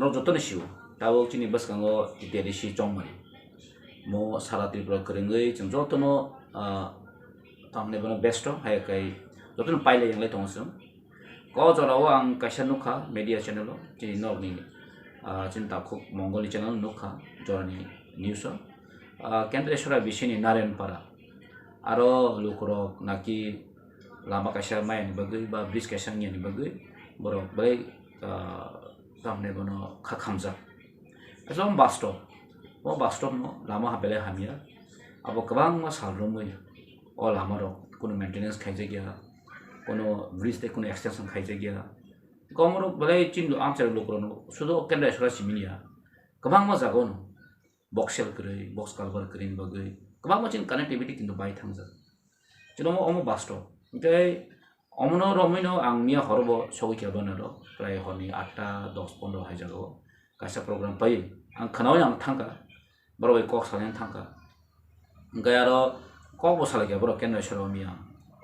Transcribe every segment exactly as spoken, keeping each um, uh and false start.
Norok jotono sio, tabuk chini bwskango T T A D C chongmani. Mo sara Tripura kwrwngwi chwng jotono, ah, tamni bono besto hai kai jotono pailai wnglai tongo chwng. Ko jorao ang kaisa nukha media channel o, chini norokni, ah, chini takhuk Mongolni channel nukha jorani news o. Ah, Kendreshwra bisini Narayanpara. Aro lukurok naki lama kaisa mayani bagwi ba bridge kaisa wngyani bagwi borok belai, ah, tamni bono kha khamjak. Aswk bastob, o bastob no lama ha belai hamya. Abo kwbangma sal romwi o lama rok kunu maintenance khaijakya, kunu bridge tei kunu extension khaijakya. Komorok belai chini amchaini lukurokno sudo Kendreshwra simini ya. Kwbangma jaga no box sel kwrwi, box culvert kwrwini bagwi kwbangma chini connectivity kintu bai thangjak. Chini omo, omo bastob. Hinkhe omono romwino ang miya horobo sogwi khe bana rok, prai horni atta dos pondro hai jagao kaisa program pai. Ang khnaui ang thangkha, borok bai kok salai thangkha. Hinkhe aro kokbo salaikha borok Kendreshwra miya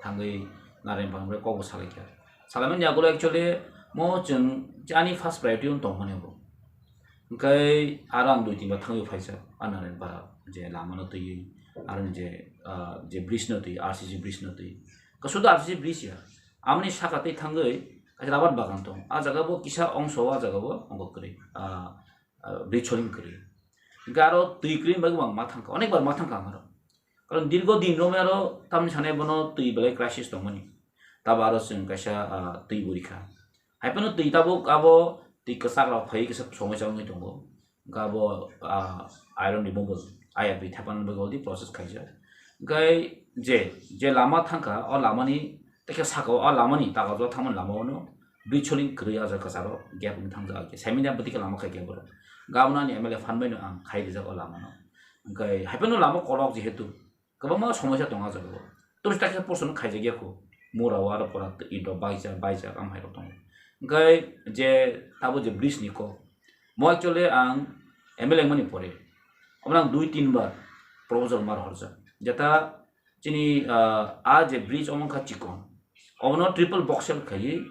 thangwi Narayanpara bai kokbo salaikha. Salaimani yagulo actually mo chwng ani first priority wng tongmani bo. Hinkhe aro ang dui tinba thangwi phaisa, a Narayanpara je lamano twiwi, aro je, ah, je bridge no twi, R C C bridge no twi. Ka sudu R C C bridge ya. Amoni saka twi thangwi kaisa rabar bagan tong. A jaga bo kisa ongso, a jaga bo ongko kwrwi. Ah, ah, bridge soling kwrwi. Hinkhe aro twi kwrwi bagwi ang ma thangkha, onek bar ma thangkha ang aro. Karon dirgo din romwi aro tamni sanai bono twi belai crisis tongmani. Tabo aro chwng kaisa, ah, twi buri kha. Hai phano twi tabuk abo twi kwchak rok phai kisa somoi changwi tongo. Hinkhe abo, ah, iron removal, I R B thepana bagwi already process khaijak. Hinkhe je, je lama thangkha, o lamani, tei khe saka o, o lamani tagajora thangmani lama o no bridge soling kwrwi, o jaga kwcharo gap wngwi thangjak. Saimani abo twi khe lama khai khe borok. Gabna ni M L A phan bai no ang khai rijak o lama no. Hinkhe hai phano lama kolok jehetu. Kwbangma somosya tongo ah jagao. Toboni takisa porson khaijakya kho. Mura o aro pora ido baijak, baijak, am hai rok tongo. Hinkhe je tabo je bridge ni kok. Mo actually ang M L A wngmani pore. Omo ang dui tin bar proposal mar horjak. Jeta chini, ah, a je bridge omo wngkha chikon. Obono triple box sel khaiwi,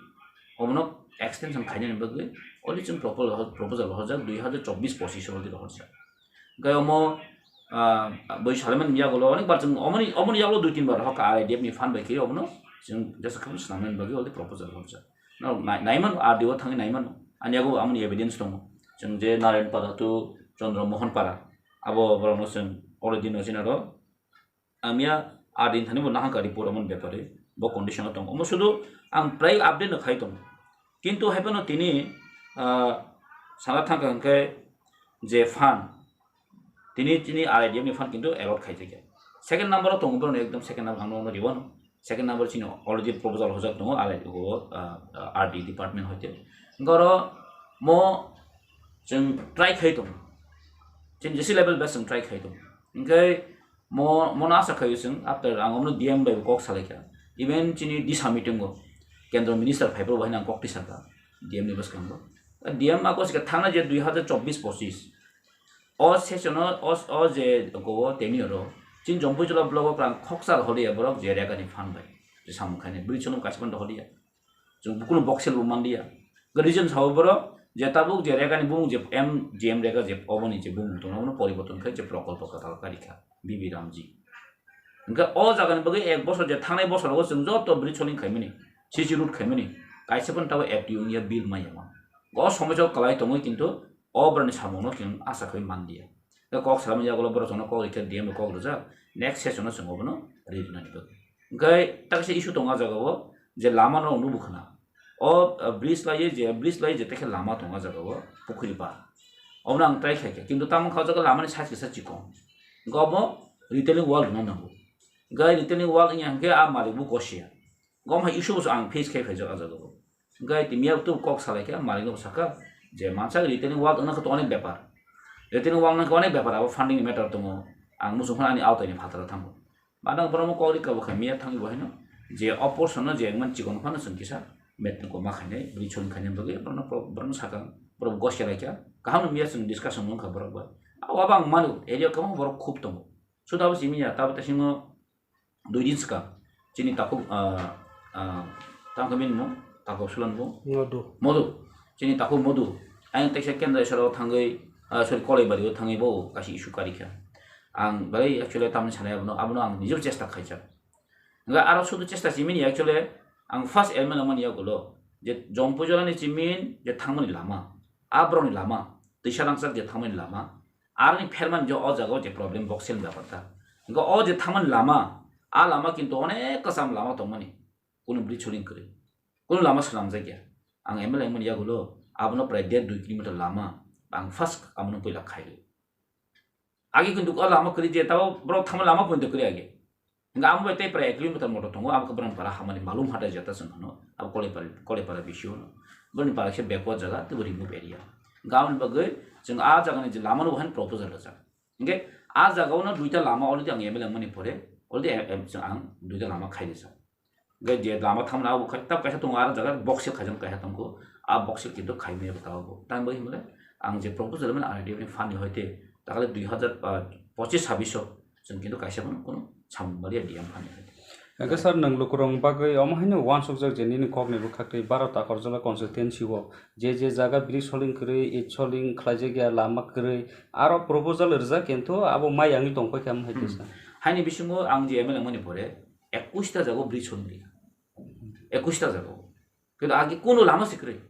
obono extension khainani bagwi, oli chwng proposal, proposal horjak dui hazar chobbish pochis o oli horjak. Hinkhe omo, ah, boi salaimani yagulo onek bar chwng omoni, omoni yagulo dui tin bar hoka R I D F ni fund bai khe obono chwng jesa khe snamnani bagwi already proposal horjak. No, nai-, naimano, R D O thangwi naimano. Ani yago amoni evidence tongo. Chwng je Narayanpara to Chandra Mohan Para, abo borokno chwng already no sinaro. Ang miya R D thani bo nahangka report omo ni bepare, bo condition o tongo. Omo sudu ang prai update no khai tongo. Kintu hai phano tini, ah, sana thangka hinkhe je fund, tini, tini R I D F ni fund kintu allot khai jakya. Second number o tongo borok ekdom second number ang no riwano. Second number chini already proposal hojak tongo, R I D, o, ah, ah, R D department hoite. Goro mo chwng try khai tongo. Chini jesi level best chwng try khai tongo. Hinkhe mo, mono asa khaio chwng, after ang omono D M bai bo kok salaikha. Even chini disa meeting o kendro minister phaiphuru bo haino ang kok tisakha D M ni bwskango. D M ako sikha thangna je dui hazar chobbish pochis. O session o, o, o je go o tenure o, chini Jompui Jula block o kwrang khoksa holiya borok je rega ni phan bai. Je samung khainai, bridge no kaisa phan holiya. Chwng bukuno box sel bo manliya. Ga reason sao borok je tabuk je rega ni bumung je M G M rega je oboni je bumung tongna, obono poriborton khai je prokolpo kwtal karikha B B Ramji. Hinkhe o jaga ni bagwi ek bosor je thangnai bosor o chwng joto bridge soling khaimani, C C road khaimani, kaisa phano tabo F T O wngya bill maya ma. O somosya o kwlai tongwi kintu o borokni samungno chwng asa khai manliya. Tei kok salaimani yagulo borok chwngno kok rikhe D M bai kok rijak, next session o chwng obono ri rwnani bagwi. Hinkhe takisa issue tongo ah jagao, je lama no nukbo khna. O, uh, bridge lai je, bridge lai je tekhe lama tongo ah jagao, pukhuri ba. Obono ang try khaikha, kintu tamo kha o jaga lamani size kisa chikon. Hinkhe obo retaining wall rwna nango. Hinkhe retaining wall wngya hinkhe a malik bo gosiya. Gom hai issue bo ang face khai phaijak ah jagao. Hinkhe tini miya tub kok salaikha, malikno bo sakha je mansa retaining wall wngna khe to onek bepar. Retaining wall wngna khe onek bepar, abo funding ni matter tongo. Ang muchung phano ani aotai ni phataro thango. Badang borok kok rikha bo khe miya thangwi bo haino je o portion no je wngmani chikon phano chwng kisa met ko ma khainai, bini chwng khainai bagwi borokno pro-, borokno sakha, borok gosya laikha. Kaham no miya chwng discussion wngkha borok bai. Abo ang manu area kwbangma borok khub tongo. Suda bo simi ya, tabo tesingo dui din swkang chini takhuk, ah, ah, tamo khe bini mung, takhuk sulan mung? Modu. Modu. Chini takhuk Modu. Ayang teisa Kendra Isoro thangwi, ah, sorry, Kolaibari o thangwi bo kaisa issue kari kha. Ang belai actually tamni sanai abono, abono ang nijebo chesta khaijak. Hingke aro sudu chesta simi ni actually ang first M L A mani yagulo je Jompuijora ni chimin je thangmani lama, a borok ni lama, twisa rangchak je thangmani lama, aroni phermani je o jaga o je problem boksel bepar ta. Hingke o je thangmani lama, a lama kintu onek kwcham lama tongmani, kunu bridge soling kwrwi, kunu lama swnamjak ya. Ang M L A mani yagulo abono prai der dui kilometer lama ang first abono puila khaio. Agi kintu o lama kwrwi je tabo borok thangma lama pointo kwrwi agi. Hingke amo bai tei prai ek kilometer motor tongo, amo khe borok para hamani malum hatai jeta chwng hwno, abo Kolaipara, Kolaipara bisio no. Borokni para khe backward jaga, teibo remote area. Hingke aboni bagwi chwng a jagani je lama no bo haino proposal rwjak. Hingke a jaga o no duita lama already ang M L A mani pore, already em, em, chwng ang duita lama khai rijak. Hingke je lama thamna abo khai, tab kaisa tongo, aro jaga box se khaijak kaisa tongkho, a box se kintu khaimani bo tabok. Tamni bagwi hwnle ang je proposal mani R D F ni fund ni hoite takale dui hazar pochis sabbish o chwng kintu kaisa bono kono samung maliya D M fund ni hoite. Hingke sir, nwng lukurokni bagwi omo haino uansukjak je nini kokni bwkhaktwi Bharat Agartala constituency o je je jaga bridge soling kwrwi, eit soling khlaijak ya, lama kwrwi, aro proposal rijak, kintu abo mai yangwi tongpai kha, omo hai Hmm. kisa. Haini bisingo ang je M L A mani pore, ekush ta jaga o bridge soling rikha. Ekush ta jaga o. Kintu agi kunu lama se kwrwi.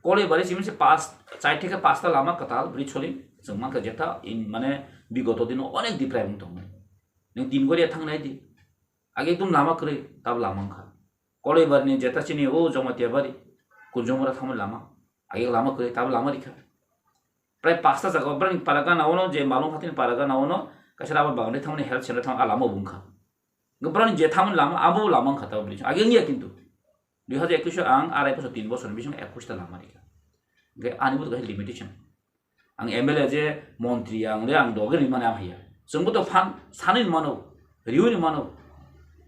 Kolaibari simi se pas, char theke pasta lama kwtal bridge soling. Chwng mankha jetha in mane bigoto dino onek development tongmani. Nwng Timgoria thangnai di. Agi ekdom lama kwrwi, tab lama wngkha. Kolaibari ni jetha chini o Jamatia bari, Kunjongmura thangmani lama. Agi lama kwrwi, tab lama rikha. Prai pasta jaga o, brani para gana ono je Malung Hatini para gana ono, kaisa rubber bagan de thangmani health center thang a lama bo wngkha. Hingke borokni je thamoni lama, abo lama wngkha tabok bini. Age wngya kintu. Dui hazar ekush o ang arai bosor, tin bosor ni bisingo ekush ta lama rikha. Hingke ani bo kaisa limitation. Ang M L A je montri ang le ang doge rimani ang haya. Chwngbo to phan sanwi mano, riwi mano.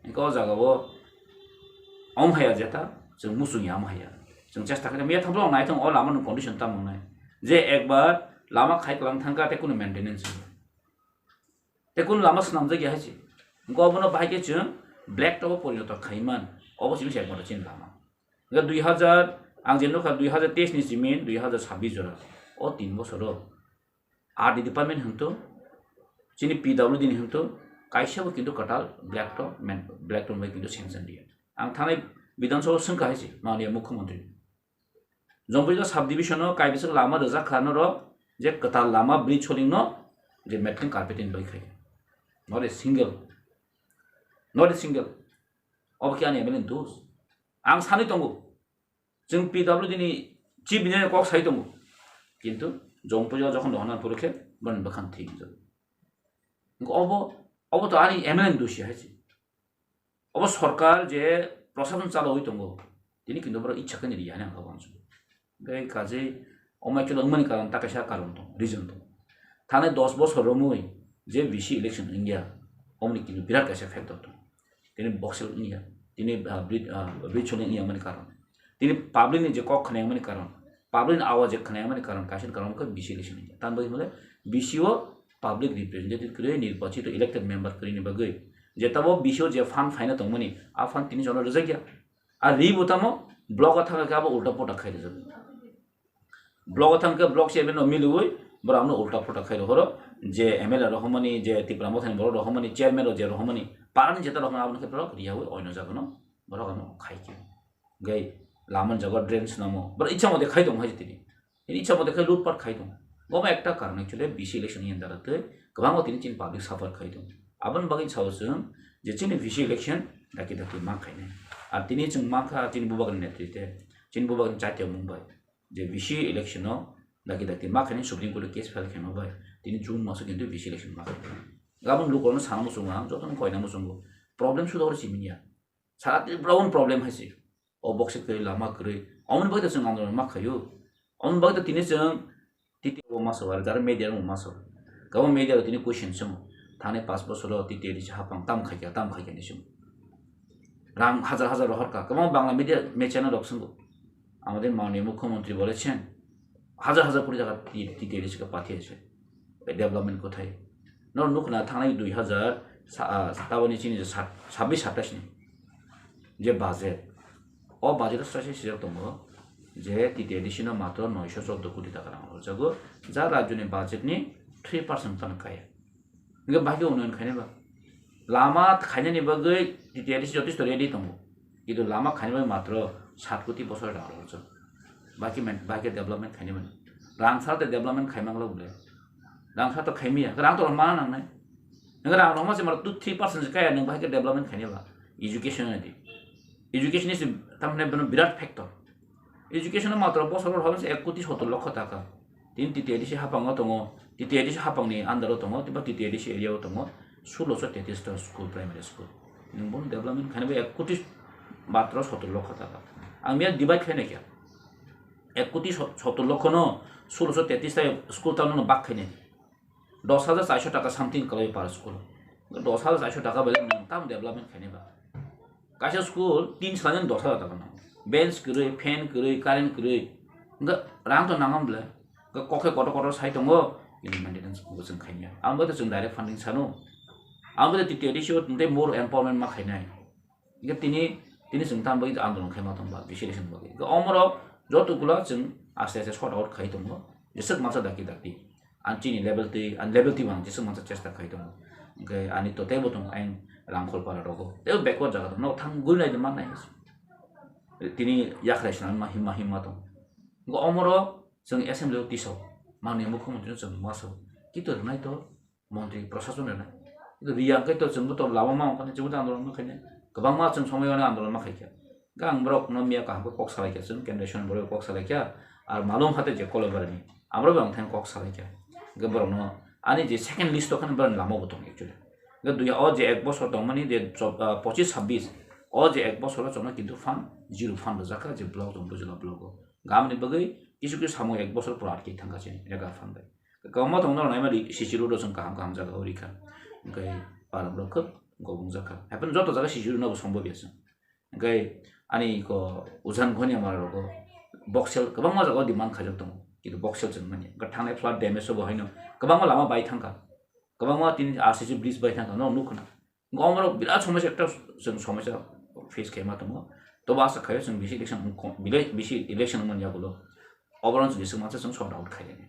Hingke o jaga o om haya jeta, chwng muchung ya om haya. Chwng chesta khe miya thangbo ang naithang o lama ni condition tamo wngnai. Je ekbar lama khai kwlang thangkha tei kunu maintenance. Tei kunu lama swnamjak ya hai se. Hingke obono bahai khe chwng black top o porinoto khai man. Obo chini se ekmato chini lama. Hingke dui hazar, ang je nukha dui hazar teis ni simi dui hazar sabbish jora. O tin bosoro R D department hwnto, chini P W D ni hwnto, kaisa bo kintu kwtal black top, man, black top bai kintu sanction riya. Ang thanai Bidhan Sabha swngkha hai se, manya Mukhyamantri. Jompuijora sub division o kaibiswk lama rwjak kha norok je kwtal lama bridge solingno je matting carpeting bai khai. Not a single. Not a single. Obo khe ani M L A ni dos. Ang sanwi tongo. Chwng P W D ni chief engineer kok sai tongo. Kintu Jompuijora jokhon dohona phuru khe boni bwkhang thik wngjago. Obo, obo to ani M L A ni dosi hai se. Obo sorkar je prosason chalaui tongo, tini kintu borok icha khe ni riya hinwi ang kha uansukha. Tei kajei omo actually wngmani karon ta kaisa karon tongo, reason tongo. Thani dos bosor romwi je V C election wngya, omoni kintu birat kaisa factor tongo. Tini boxer wngya, tini, ah, bridge, ah, bridge soling wngya mani karon. Tini public ni je kok khna mani karon, public ni awaz je khna mani karon, kaisa ni karon khe V C election wngya. Tamni bagwi hwnle V C o public representative kwrwi, nirbachito elected member kwrwini bagwi je tabo V C o je fund phaina tongmani, a fund tini jono rwjakya. A ri bo tamo block o thangkha khe abo ulta pota khai rwjago. Block o thangkhe block chairman no miliwi borok ano ulta pota khai rohoro, je M L A rohormani, je Tipra Mothani borok rohormani, chairman rok je rohormani, parani jeta rohormani abono khe borok riyawi oino jagano borok ano khai khe. Gai lamani jaga drain swnamo, borok icha mote khai tong hai tini. Tini icha mote khai lutpat khai tong. Omo ekta karon actually V C election ni andar tei kwbangma tini chini public suffer khai tong. Aboni bagwi sao chwng je chini V C election daki daki ma khainai. Ar tini chwng mankha chini bubagni netrite, chini bubagni chatia mung bai. Je V C election o daki daki ma khainai Supreme Court o case file khaima bai. Tini June maso kintu V C election ma khainai. Gabon lukorno sana muchungo ang, jotono koina muchungo. Problem suda oro simi ya. Sara Tripura o problem hai se. O box se kwrwi lama kwrwi. Omoni bagwi to chwng andolon ma khaio. Omoni bagwi to tini chwng T T A o ma so, ar jara media rok ma so. Gabon media rok tini question chwngo. Thani pas bosoro T T A D C hapang tam khaikha, tam khaikha ni chwng. Rang hajar hajar rohor kha. Kwbangma Bangla media, media channel rok chwngo. Amaden manniya mukhyamantri bolechen. Hajar hajar koti taka T T A D C ka pathiya se. Development kothai. Nor nukna thangnai dui hajar sa-, ah, taboni chini je sat-, sabbish satais ni je budget. O budget o sase sijak tongo. je T T A D C no matro noisho chordo koti taka rang horjago, ja rajyoni budget ni three percent phano kaya. Hingke bahai khe unnoyon khainai ba? Lama khainani bagwi T T A D C jotesto ready tongo. Kintu lama khainani bagwi matro sat koti bosor rang rwjak. Baki man, baki development khainani bagwi. Rang sal de development khaimang lo bole. Rang sal to khaimiya. Rang to mana nangnai. Nang rang roma se mar two three percent se kaya nang bahai khe development khainai ba. Education adi. Education is tamne beno birat factor. Education o matro bosor o hobse ek koti sottor lokho taka. Tin T T A D C hapang o tongo, T T A D C hapang ni under o tongo, tiba T T A D C area o tongo, sulosho tetis ta school, primary school. Nung bono development khaina bai ek koti matro sottor lokho taka. Ang miya divide khaina kya? Ek koti so-, sottor lokho no sulosho tetis ta school ta no bak khaina. Dos hajar charsho taka something kalai per school. Dos hajar charsho taka bai nung tam development khaina ba? Kaisa school tin salani dos hajar taka nango. Bench kwrwi, fan kwrwi, current kwrwi. Hwnkhe rang to nangam bwle. Hwnkhe kokhe kotor kotor sai tongo, bini maintenance bo chwng khaimya. Ang bo to chwng direct funding sano. Ang bo to T T A D C o tei more empowerment ma khainai. Hwnkhe tini, tini chwng tamo bagwi andolon khaima tong ba, bisi election bagwi. Hwnkhe omorok joto gula chwng aste aste sort out khai tongo. Jeswk masa dakti dakti. Ang chini level twi, ang level twi ang jeswk masa chesta khai tongo. Hwnkhe ani to teibo tongo, ang Rangkhol para rogo. Teibo backward jaga tongo. Nok thang guri nai de man nai. Tini yakhrai swnam ma himma himma tongo. Hwnkhe omorok chwng assembly o tisok. Manwi mukhyamantri no chwng ma sok. Kito rwnai to montri prashason rwnai. Kito riya hwnkhe to chwngbo to lama ma wngkha, chwngbo to andolon ma khainai. Kwbangma chwng somoi ano andolon ma khaikha. Hwnkhe ang borok no miya kaham khe kok salaikha, chwng kendra soni borok kok salaikha. Ar malum hate je kolobarani. Amrok bo ang thani kok salaikha. Hwnkhe borok no ani je second list o khani borok lama bo tongo actually. Hwnkhe dui o je ek bosor tongmani je chop-, ah, pochis sabbish. O je ek bosor o chongno kintu fund, zero fund rwjakha je block tong bujula block o. Gamni bagwi kisu kisu samung ek bosor pura atkhe thangkha chini lega fund bai. Kwbangma tongno rwnai mani C C road o chwng kaham kaham jaga o rikha. Hwnkhe param rok khub gobung jakha. Haphano joto jaga C C road no bo sombobya chwng. Hwnkhe ani ko ujan goni amar rogo boksel kwbangma jaga o demand khaijak tongo. Kintu boksel chwng manya. Hwnkhe thangnai flood damage o bo haino kwbangma lama bai thangkha. Kwbangma tini R C C bridge bai thangkha. No nukho na. Hwnkhe omorok birat somosya ekta chwng somosya face khaima tongo. Tobo asa khaio chwng bisi election wngkho-, bile-, bisi election wngmani yagulo. Oborok chwng jeswk mansa chwng sort out khainani.